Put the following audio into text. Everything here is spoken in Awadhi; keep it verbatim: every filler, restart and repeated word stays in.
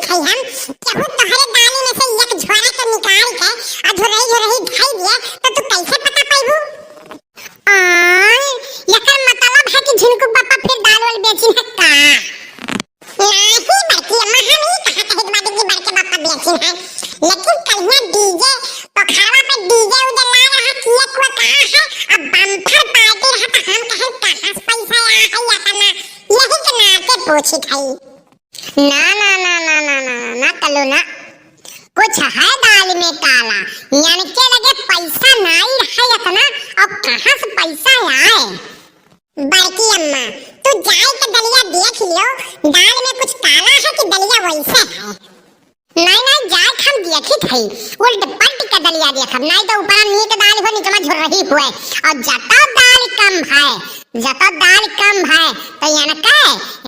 है हम, केहू तोहरे दाली में से एक झोरा के निकाल के आ झोरही झोरही धई दिए, तो तू कैसे पता पैबू? आय, एकर मतलब है कि झिनकू बापा फिर दाल वाल बेचिन है का? नाही बड़की अम्मा, हम ई कहा कहे के बात कि बड़के बापा बेचिन है, लेकिन कहिया डीजे, पोखरवा पे डीजे उजे लाग रहा, किए कुआ कहाँ है, अब बम्पर पार्टी रहा, तो हम कहे कहाँ से पैसा आया है या करना, यही के नाते पूछी थई। ना, ना, ना, ना, ना, ना, ना, कल्लू ना। कुछ है दाल में काला, यानी के लगे पैसा नाई रहे इतना, अब कहाँ से पैसा आए? बड़की अम्मा, तू जाए के दलिया देख लियो, दाल में कुछ काला है कि दलिया वैसे है? नहीं, नहीं, जाए के हम देखी थई, उल्ट पलट के दलिया देखब, नहीं तो ऊपर नीक दाल हो, नीचे में झुर्रही हुए, और जता दाल कम है, जता दाल कम है, तो यानी के